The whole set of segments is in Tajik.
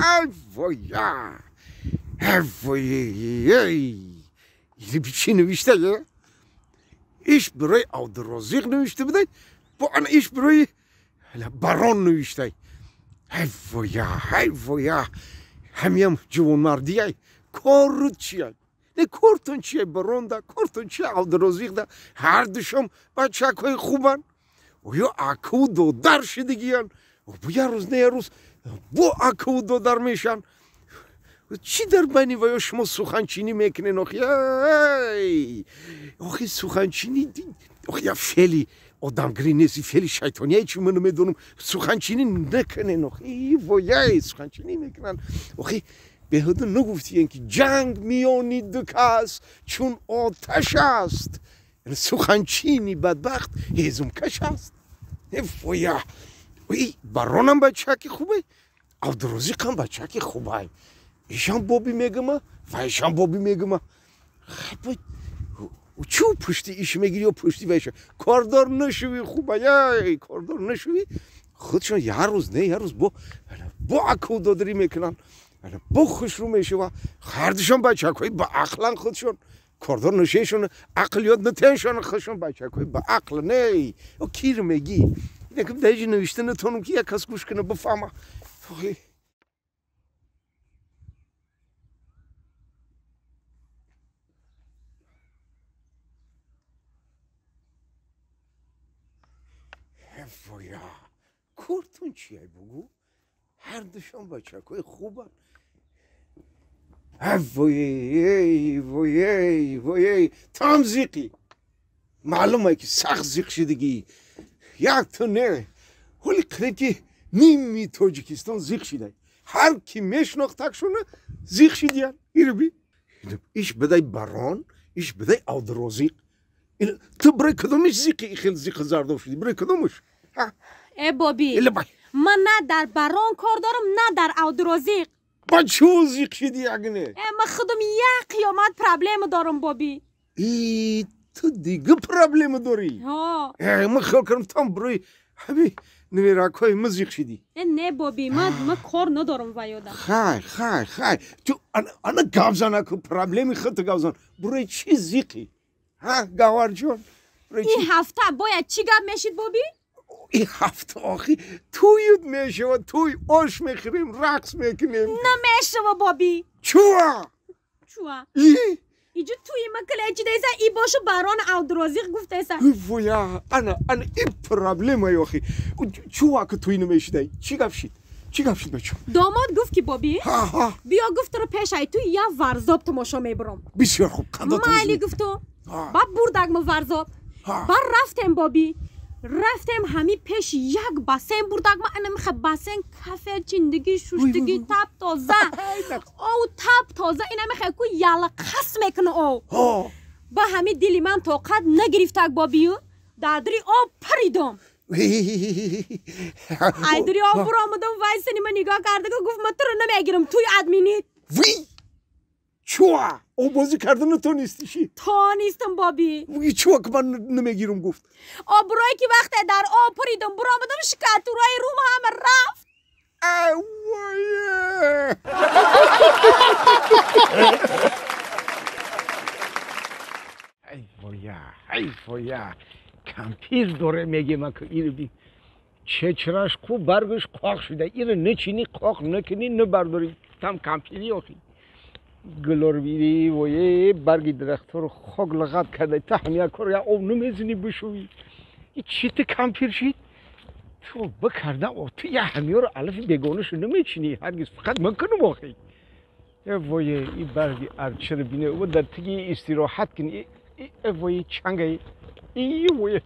Ай воя! Ай воя! Чӣ навишта? Иш барои Абдурозиқ навишта будай, бо ана иш барои барон навиштай. Ай воя, ай воя! Ҳамиам ҷавонмардияй. Корут чияй? Не кортон чияй баронда, кортон чияй Абдурозиқда? Ҳар душом бачакҳои хубанд. Оё аку додар шидагиян. Бо як рӯз не як рӯз бо аку додар мешан. Чӣ дар байни ваё шумо суханчинӣ мекунен охи? Ай! Охи суханчинӣ, охи я феъли одамгирӣ нест, феъли шайтония, чӣ ман намедонам. Суханчинӣ накунен охи, вояй, суханчинӣ мекунанд. Охи беҳуда нагуфтиен ки ҷанг миёни ду кас чун оташ аст. Суханчини бадбахт ҳезумкаш аст. Воя! Баронам бачаки хубай, Абдурозиқам бачаки хубай. Ишам боби мегума, ва ишам боби мегума. Чӯ пушти иш мегири ё пушти вайша? Кордор нашуви хубай, кордор нашуви. Худшон як рӯз не як рӯз бо аку додарӣ мекунанд. Бо хушрӯ мешава. Ҳардушон бачакҳои ба ақлан худшон. Кордор нашешон, ақл ёд натеншон худшон бачакҳои ба ақл не. О кир мегӣ? Инакам даҷи навишта натонам ки як кас гӯш кунад бифаҳма. Воя! Кортон чияй бугӯ? Ҳардушон бачакҳои хубанд. Воей, воей, воей, там зиқӣ. Маълум е ки сахт зиқ шидагӣ. Як ту не. Ҳоли қариб ки ними Тоҷикистон зиқ шидай. Ҳар ки мешинохтакшона зиқ шидиян. Ирби. Иш бидай барон, иш бидай Абдурозиқ. Ту барои кадомиш зиқи ихел зиқи зардоб шудӣ? Барои кадомиш? Э боби, ман на дар барон кор дорам, на дар Абдурозиқ. Ба чӯ зиқ шидӣ ягне? Э ман худам як қиёмат проблема дорам боби. И ту дига проблема дорӣ? Ҳо. Э ман хиёл кардам там барои ҳами неверакҳои ман зиқ шидӣ. Э не боби, ман кор надорам ваёда. Хай, хай, хай. Ту ана гап зан аку, проблеми худту гап зан. Барои чӣ зиқӣ? Ҳа, Гавҳарҷон? Ин ҳафта бояд чӣ гап мешид боби? Ин ҳафта охи тӯют мешава, тӯй ош мехӯрем, рақс мекунем. Намешава боби. Чуа? Чуа? И? Иҷо тӯи ма калечидаеса, и бошу барон Абдурозиқ гуфтаеса. Воя, ана, ана, и проблемаи охи. Чуа ки тӯй намешидай? Чӣ гап шид? Чӣ гап шид бачо? Домод гуфт ки боби, биё гуфтро пешай тӯй я варзоб тамошо мебурам. Бисёр хуб, қандо майли гуфту. Ба бурдаг ма варзоб. Ба рафтем боби. Рафтем ҳами пеш як бассейн бурдаг ма, ана миха бассейн кафе чиндагӣ, шуштагӣ, тап тоза. Ов тап тоза, ина миха ку яла қас мекуна ов. Ба ҳами дили ман тоқат нагирифтак бобию, дадри об паридом. Айдри об буромадам, вай сани ма нигоҳ кардаку гуфт ма туро намегирам, туй админит. Вий! Чуа? Обозӣ карда натонистиши? Тонистам боби. Чуа ки ман намегирам гуфт? Обрӯе ки вақте дар об пуридам буромадам, шикатураи рум ҳама рафт. Ай вое! Ай воя, ай воя! Кампир доре мегема ки ирби. Чечраш хуб баргаш қоқ шуда. Ира начини қоқ накунӣ набардорӣ. Там кампири охи. Гулорбири вое барги дарахтҳоро хок лағат карда. Та ҳамия кор я об намезанӣ бишӯӣ. И чӣ ту кампир шид? Ту бикарда о ту я ҳамиёро алафи бегонашу намечинӣ ҳаргиз фақат ман кунам охи. Э вое и барги арчаро бине о дар тиги истироҳат кунӣ. Э вое чангаи. И вое.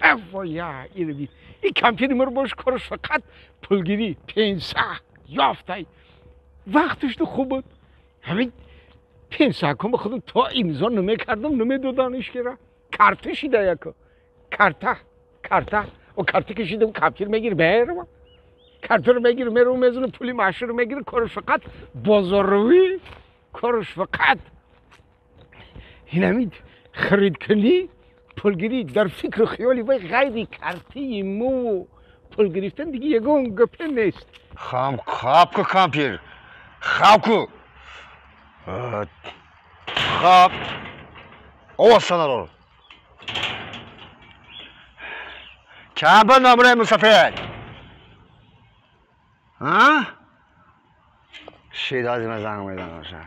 Э воя ирби. И кампири маро бош кораш фақат пулгирӣ пенса ёфтай. Вақташ ту хуб буд. Ҳамин пенсакума худам то имзо намекардам, намедодан ишкера. Карта шида яко. Карта, карта. О карта кашидам кампир мегир мерава. Картаро мегир мерава мезана пули маашро мегир кораш фақат бозоррӯӣ, кораш фақат инамид харидкунӣ, пулгирӣ дар фикру хиёли вай ғайри картии муву пул гирифтан диги ягон гапе нест. Хам хаб ку кампир. Хаб ку. Хаб. Овоз наро. Чанд ба номраи мусафир? Ҳа? Шидази ма занг мезанам.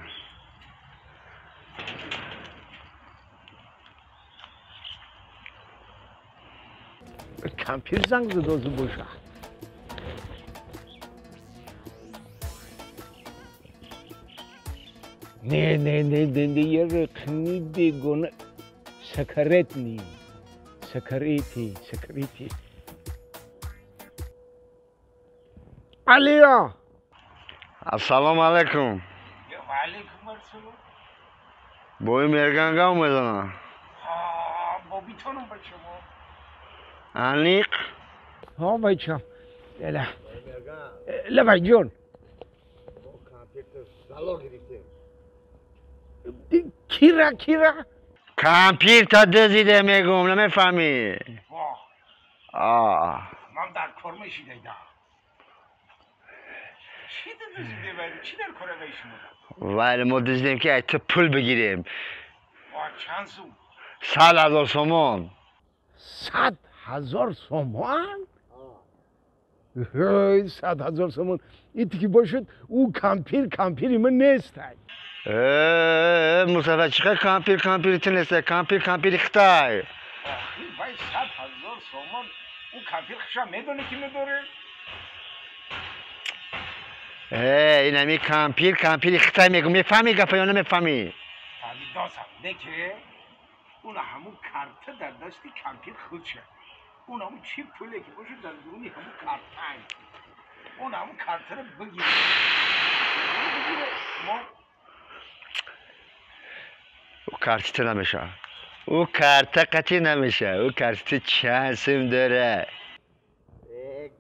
Кампир занг задозу боша. Не, не, не, не, не, я рақми бегона сакаретни. Сакарети, сакарети. Алио. Ассалому алайкум. Ва алайкум ассалом. Бои мерган гав мезанам. Ҳа, бобитонам ба шумо. Аниқ? Ҳа, бачам. Эла. Лабай ҷон. Мо компютер зало гирифтем. Кира, кира? Компютер дузиде мегум, намефаҳмӣ. Во. Ман дар кор мешидайда. Чӣ дуздиде вали? Чӣ дар кора вай шумо? Вале мо дуздидем ки ай ту пул бигирем. Ва чанд сум? 100,000 сомон. 100,000 сомон? 100,000 сомон. Ити ки бошад, ӯ кампир кампири ман нестай. Мусафа чиқа кампир кампири ту нестай, кампир кампири Хитай. Охи вай 100,000 сомон, ӯ кампир хиша медонӣ ки медорем? Ин ҳами кампир кампири Хитай мегӯм, мефаҳмӣ гапа ё намефаҳмӣ? Фаҳмидосам, не ки он ҳамун карта дар дасти кампир худша. Он ҳамун чӣ пуле ки бошад дар дуруни ҳамун карта. Он ҳамун картаро бигире. Бигире мо ӯ карти ту намешавад. Ӯ карта қатъӣ намешавад. Ӯ карти ту чанд сум дорад?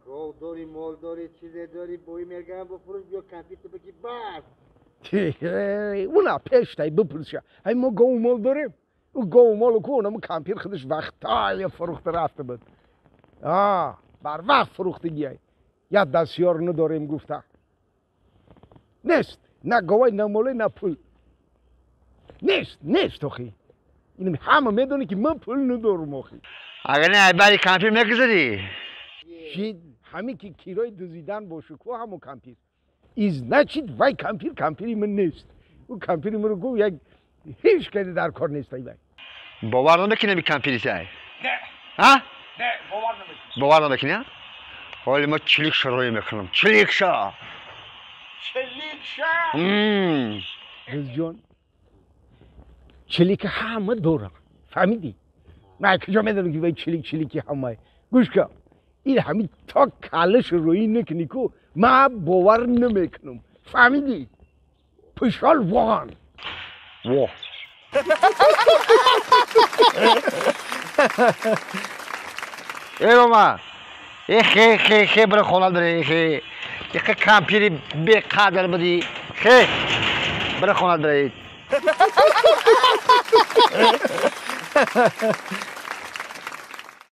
Гов дорӣ, мол дорӣ, чизе дорӣ, бои мерган бифурӯш, биё компютер бигӣ бас. Уна пештай бипурса. Ай мо гову мол дорем. Ӯ гову молу ку онаму кампир худаш вақтая фурӯхта рафта буд. А, барвақт фурӯхтагиай. Як дастёр надорем гуфта. Нест. На говай, на моле, на пул. Нест, нест охи. Инам ҳама медонӣ ки ман пул надорам охи. Агар не ай бари кампир мегузарӣ? Шид ҳамин ки кирои дузидан бошу ку ҳамун кампир. И значит вай кампир кампири ман нест. Ӯ кампири маро гуфт як ҳеҷ каде дар кор нест ай вай. Бовар намекунӣ ами кампири сай? Не. Ҳа? Не, бовар намекунам. Бовар намекунӣ, ҳа? Ҳоли мо чиликша рӯй мекунам. Чиликша! Чиликша? Ризҷон, чилика ҳама дорам. Фаҳмидӣ? Ман куҷо медонам ки вай чилик чилики ҳамае. Гӯш кун. Ин ҳамин то калаш рӯӣ накунӣ ку ман бовар намекунам. Фаҳмидӣ? Пишол вон. Во. Эй рома. Э хе хе хе бира хона даре хе. Яқа кампири беқадр будӣ. Хе. Бира хона даре.